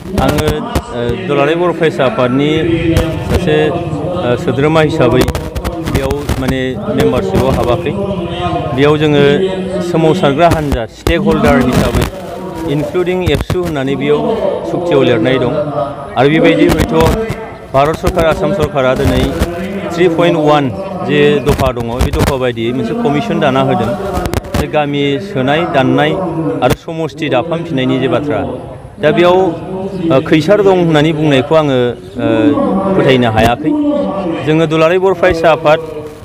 आङो दुलाराय बर' फरायसा आफादनि सासे सोद्रोमा हिसाबै बेयाव माने मेम्बारशिपआव हाबाखै। बेयाव जोङो सोमावसारग्रा हान्जा स्टेक हल्डार हिसाबै इनक्लुडिं एबसु होननानै बेयाव सुक्तियाव लिरनाय दं आरो बेबायदि हयथ' भारत सरकार आसाम सरकारा दिनै 3.1 जे दफा दङ बे दफा बायदियै मोनसे कमिसन दाना होदों जे गामि सोनाय दाननाय आरो समष्टि दाफामफिननायनि जे बाथ्रा दा बेयाव खैसार दं होननानै बुंनायखौ आङो फोथायनो हायाखै। जोङो दुलाराय बर' फरायसा आफाद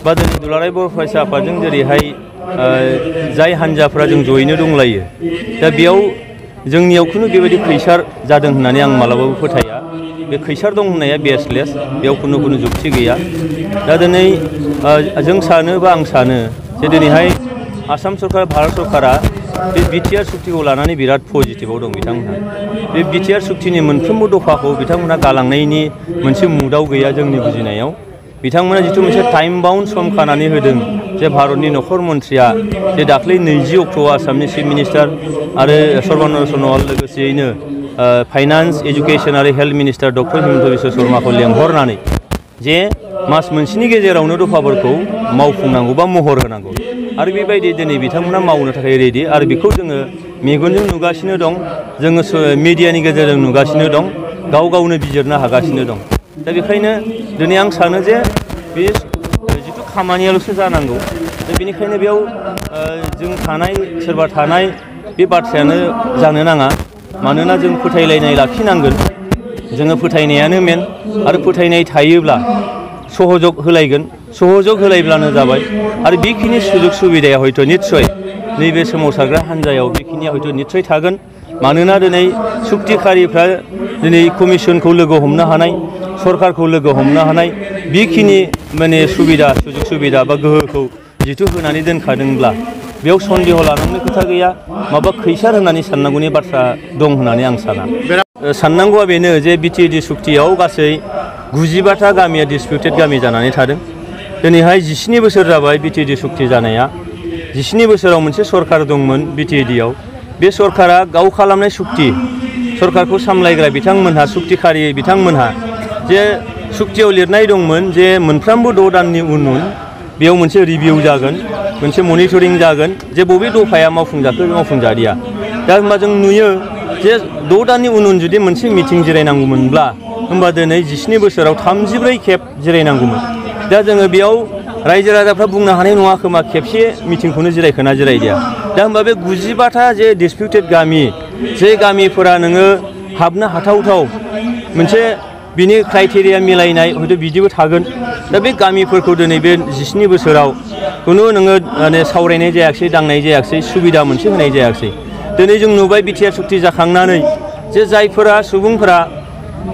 बा जोंनि दुलाराय बर' फरायसा आफादजों जेरैहाय जाय हान्जाफ्रा जों जयैनो दंलायो दा बेयाव जोंनियाव खुनु बेबायदि खैसार जादों होननानै आं मालाबाबो फोथाया। बे खैसार दं होननाया बेसलेस, बेयाव खुनु जुक्ति गैया। दा दिनै जों सानो बा आं सानो जे दिनैहाय आसाम सरकार भारत सरकारा बे बिटिआर सुक्तिखौ लानानै बिराद पजिटिभाव दं बिथांमोनहा। बे बिटिआर सुक्तिनि मोनफ्रोमबो दफाखौ बिथांमोनहा गालांनायनि मोनसे मुडआव गैया जोंनि बुजिनायाव। बिथांमोना जिथु मोनसे टाइम बाउन्ड सम खानानै होदों जे भारतनि नखर मन्थ्रिया जे दाख्लै 20 अक्ट'आव आसामनि चिफ मिनिस्टार आरो सर्बानन्द सन'वाल लोगोसेयैनो फाइनान्स एजुकेसन आरो health minister doctor Himanta Biswa शर्माखौ लेंहरनानै जे मास मोनसेनि गेजेरावनो दफाफोरखौ मावफुंनांगौ बा महर होनांगौ आरो बेबायदि दिनै बिथांमोना मावनो थाखाय रेडि आरो बेखौ जोङो मेगनजों नुगासिनो दं, जोङो मिडियानि गेजेरजों नुगासिनो दं, गाव गावनो बिजिरनो हागासिनो दं। दा बेखायनो दिनै आं सानो जे बे जिथु खामानियाल'सो जानांगौ दा बेनिखायनो बेयाव जों थानाय सोरबा थानाय बे बाथ्रायानो जानो नाङा। मानोना जों फोथायलायनाय लाखिनांगोन, जोङो फोथायनायानो मेन आरो फोथायनाय थायोब्ला सहयोग होलायगोन, सहयोग होलायब्लानो जाबाय आरो बेखिनि सुजुग सुबिदाया हयथ' निस्सय नैबे सोमावसारग्रा हान्जायाव बेखिनिया हयथ' निस्सय थागोन। मानोना दिनै सुक्तिखारिफ्रा दिनै कमिसनखौ लोगो हमनो हानाय, सरकारखौ लोगो हमनो हानाय बेखिनि माने सुबिदा सुजुग सुबिदा बा गोहोखौ जिथु होनानै दोनखादोंब्ला बेयाव सन्देह लानांनो खोथा गैया, माबा खैसार होननानै साननांगौनि बाथ्रा दं होननानै आं साना। साननांगौआ बेनो जे बिटिएडि सुक्तियाव गासै 95था गामिया डिसपिउटेड गामि जानानै थादों। दिनैहाय 17 बोसोर जाबाय बिटिएडि सुक्ति जानाया। 17 बोसोराव मोनसे सरकार दंमोन बिटिएडिआव, बे सरकारा गाव खालामनाय सुक्ति, सरकारखौ सामलायग्रा बिथांमोनहा सुक्तिखारि बिथांमोनहा जे सुक्तियाव लिरनाय दंमोन जे मोनफ्रोमबो 6 दाननि उन बेयाव मोनसे रिभिउ जागोन, मोनसे मनिटरिं जागोन जे बबे दफाया मावफुंजाखो मावफुंजादिया। दा होनबा जों नुयो जे 6 दाननि उन जुदि मोनसे मिटिं जिरायनांगौमोनब्ला होनबा दिनै 17 बोसोराव 34 खेब जिरायनांगौमोन। दा जोङो बेयाव रायजो राजाफ्रा बुंनो हानाय नङा खोमा खेबसे मिटिंखौनो जिरायखोना जिरायदिया। दा होनबा बे 95था जे डिसपिउटेड गामि, जे गामिफोरा नोङो हाबनो हाथावथाव मोनसे बिनि क्राइटेरिया मिलायनाय हयथ' बिदिबो थागोन। दा बे गामिफोरखौ दिनै बे 17 बोसोराव खुनु नोङो माने सावरायनाय जायाखिसै, दांनाय जायाखिसै, सुबिदा मोनसे होनाय जायाखिसै। दिनै जों नुबाय बिटिआर सुक्ति जाखांनानै जे जायफोरा सुबुंफोरा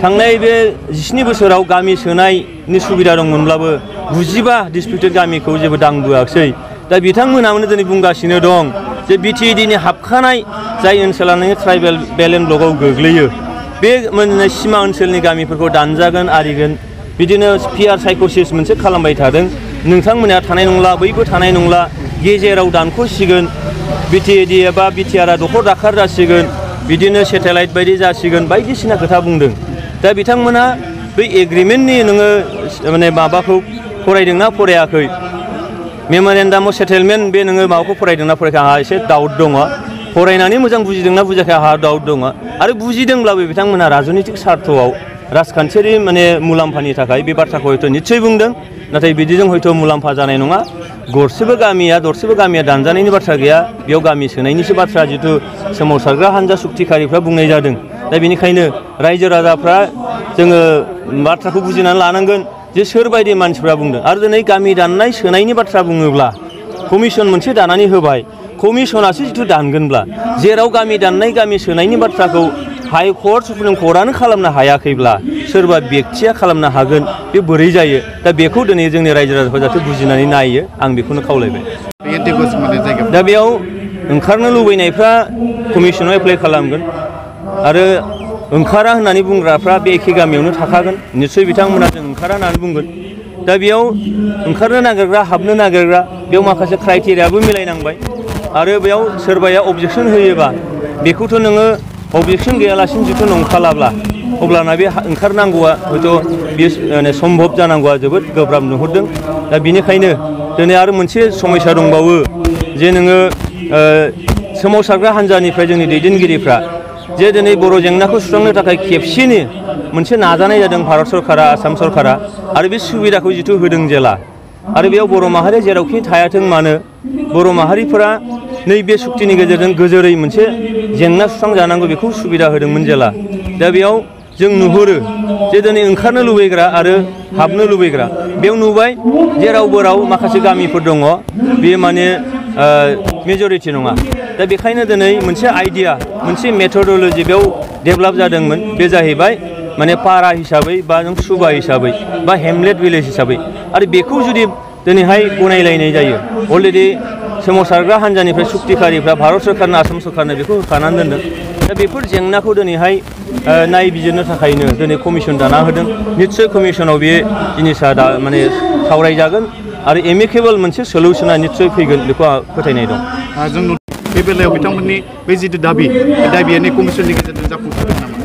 थांनाय बे 17 बोसोराव गामि सोनायनि सुबिदा दंमोनब्लाबो 95 डिसपिउटेड गामिखौ जेबो दांबोआखिसै। दा बिथांमोनानो दिनै बुंगासिनो दं जे बिटिएडिनि हाबखानाय जाय ओनसोला नोङो ट्राइबेल बेल्ट एन्ड ब्लकआव गोग्लैयो बे मोनसे सिमा ओनसोलनि गामिफोरखौ दानजागोन आरिगोन बिदिनो पिआर साइक'सिस मोनसे खालामबाय थादों। नोंथांमोना थानाय नंला, बैबो थानाय नंला, गेजेराव दानख'सिगोन, बिटिएडि एबा बिटिआरआ दखर दाखार जासिगोन, बिदिनो सेटेलाइट बायदि जासिगोन बायदिसिना खोथा बुंदों। दा बिथांमोना बै एग्रिमेन्टनि नोङो माने माबाखौ फरायदोंना फरायाखै, मेम'रेन्डाम अफ सेटेलमेन्ट बे नोङो माबाखौ फरायदोंना फरायाखै आंहा एसे डाउट दङ। फरायनानै मोजां बुजिदोंना बुजियाखै आंहा डाउट दङ। आरो बुजिदोंब्लाबो बिथांमोना राजनितिक सार्थआव राजखान्थियारि माने मुलाम्फानि थाखाय बे बाथ्राखौ हयथ' निस्सय बुंदों, नाथाय बिदिजों हयथ' मुलाम्फा जानाय नङा। दरसेबो गामिया दानजानायनि बाथ्रा गैया, बेयाव गामि सोनायनिसो बाथ्रा जिथु सोमावसारग्रा हान्जा सुक्तिखारिफ्रा बुंनाय जादों। दा बेनिखायनो रायजो राजाफ्रा जोङो बाथ्राखौ बुजिनानै लानांगोन जे सोरबायदि मानसिफ्रा बुंदों। आरो दिनै गामि दाननाय सोनायनि बाथ्रा बुङोब्ला कमिसन मोनसे दानानै होबाय, कमिसनासो जिथु दानगोनब्ला जेराव गामि दाननाय गामि सोनायनि बाथ्राखौ हाइकर्ट सुप्रिम कर्टआनो खालामनो हायाखैब्ला सोरबा बेक्तिया खालामनो हागोन, बे बोरै जायो? दा बेखौ दिनै जोंनि रायजो राजाफ्रा जाहाथे बुजिनानै नायो, आं बेखौनो खावलायबाय। दा बेयाव ओंखारनो लुबैनायफ्रा कमिसनाव एप्लाइ खालामगोन आरो ओंखारा होननानै बुंग्राफ्रा बे एखे गामियावनो थाखागोन, निस्सय बिथांमोना जों ओंखारा होननानै बुंगोन। दा बेयाव ओंखारनो नागिरग्रा हाबनो नागिरग्रा बेयाव माखासे क्राइटेरियाबो मिलायनांबाय आरो बेयाव सोरबाया अबजेक्सन होयोबा बेखौथ' नोङो अबजेक्सन गैयालासिनो जुदि नंखालाब्ला अब्लाना बे ओंखारनांगौआ हयथ' बेयो सम्भब जानांगौआ जोबोद गोब्राब नुहुरदों। दा बिनिखायनो दिनै आरो मोनसे समस्या दंबावो जे नोङो सोमावसारग्रा हान्जानिफ्राय जोंनि दैदेनगिरिफ्रा जे दिनै बर' जेंनाखौ सुस्रांनो थाखाय खेबसेनो मोनसे नाजानाय जादों भारत सरकारा आसाम सरकारा आरो बे सुबिदाखौ जिथु होदों जेला आरो बेयाव बर' माहारिया जेरावखि थायाथों मानो बर' माहारिफोरा नैबे सुक्तिनि गेजेरजों गोजोरै मोनसे जेंना सुस्रांजानांगौ बेखौ सुबिदा होदोंमोन जेला। दा बेयाव जों नुहुरो जे दिनै ओंखारनो लुबैग्रा आरो हाबनो लुबैग्रा बेयाव नुबाय जे रावबो राव माखासे गामिफोर दङ बेयो माने मेजरिटि नङा। दा बेखायनो दिनै मोनसे आइडिया मोनसे मेथडलजि बेयाव डेभेलप जादोंमोन बे जाहैबाय माने पारा हिसाबै बा नों सुबा हिसाबै बा हेमलेट भिलेज हिसाबै आरो बेखौ जुदि दिनैहाय गनायलायनाय जायो अलरेडि सोमावसारग्रा हान्जानिफ्राय सुक्तिकारिफ्रा भारत सरकारनो आसाम सरकारनो बेखौ होखानानै दोनदों। दा बेफोर जेंनाखौ दिनैहाय नायबिजिरनो थाखायनो दिनै कमिसन दाना होदों। निस्सय कमिसनाव बे जिनिसा दा माने सावरायजागोन आरो एमिकेबल मोनसे सलुसना निस्सय फैगोन बेखौ आं फोथायनाय दं। जों बे बेलायाव बिथांमोननि बे जिथु दाबि दाबियानि कमिसननि गेजेरजों जाफुंसारगोन नामा?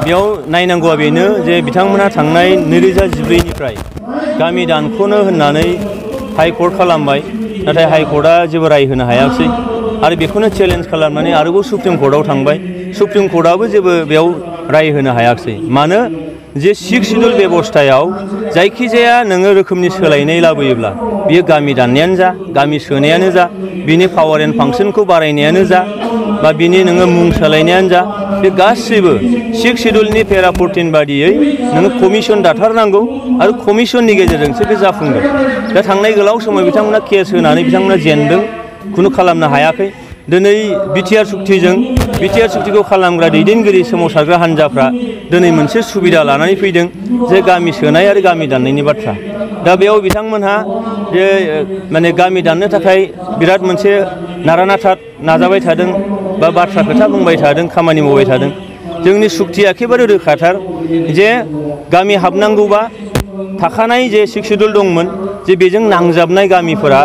बेयाव नायनांगौआ बेनो जे बिथांमोना थांनाय 2014निफ्राय गामि दानख'नो होननानै हाइकर्ट खालामबाय नाथाय हाइकर्टआ जेबो राय होनो हायाखिसै आरो बेखौनो चेलेन्ज खालामनानै आरोबाव सुप्रिम कर्टआव थांबाय। सुप्रिम कर्टआबो जेबो बेयाव राय होनो हायाखिसै। मानो जे 6 शिड्युल बेबस्थायाव जायखिजाया नोङो रोखोमनि सोलायनाय लाबोयोब्ला बियो गामि दाननायानो जा गामि सोनायानो जा बिनि पावार एन्ड फांसनखौ बारायनायानो जा बा बिनि नोङो मुं सोलायनायानो जा बे गासैबो 6 शिड्युलनि पेरा 14 बादियै नोङो कमिसन दाथारनांगौ आरो कमिसननि गेजेरजोंसो बे जाफुंगोन। दा थांनाय गोलाव समाव बिथांमोना केस होनानै बिथांमोना जेनदों खुनु खालामनो हायाखै। दिनै बिटिआर सुक्तिखौ खालामग्रा दैदेनगिरि सोमावसारग्रा हान्जाफ्रा दिनै मोनसे सुबिदा लानानै फैदों जे गामि सोनाय आरो गामि दाननायनि बाथ्रा। दा बेयाव बिथांमोनहा जे माने गामि दाननो थाखाय बिराद मोनसे नारानाथा नाजाबाय थादों बा बाथ्रा खोथा बुंबाय थादों खामानि मावबाय थादों। जोंनि सुक्तिया एखेबारे रोखाथार जे गामि हाबनांगौबा थाखानाय जे 6 शिड्युल दंमोन जे बेजों नांजाबनाय गामिफोरा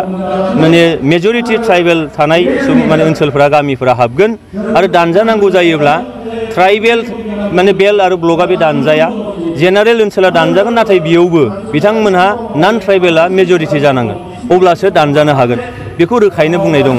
माने मेजरिटि ट्राइबेल थानाय माने ओनसोलफोरा गामिफोरा हाबगोन आरो दानजानांगौ जायोब्ला ट्राइबेल माने बेल आरो ब्लकआ बे दानजाया जेनारेल ओनसोला दानजागोन नाथाय बेयावबो बिथांमोनहा नन ट्राइबेला मेजरिटि जानांगोन अब्लासो दानजानो हागोन बेखौ रोखायैनो बुंनाय दङ।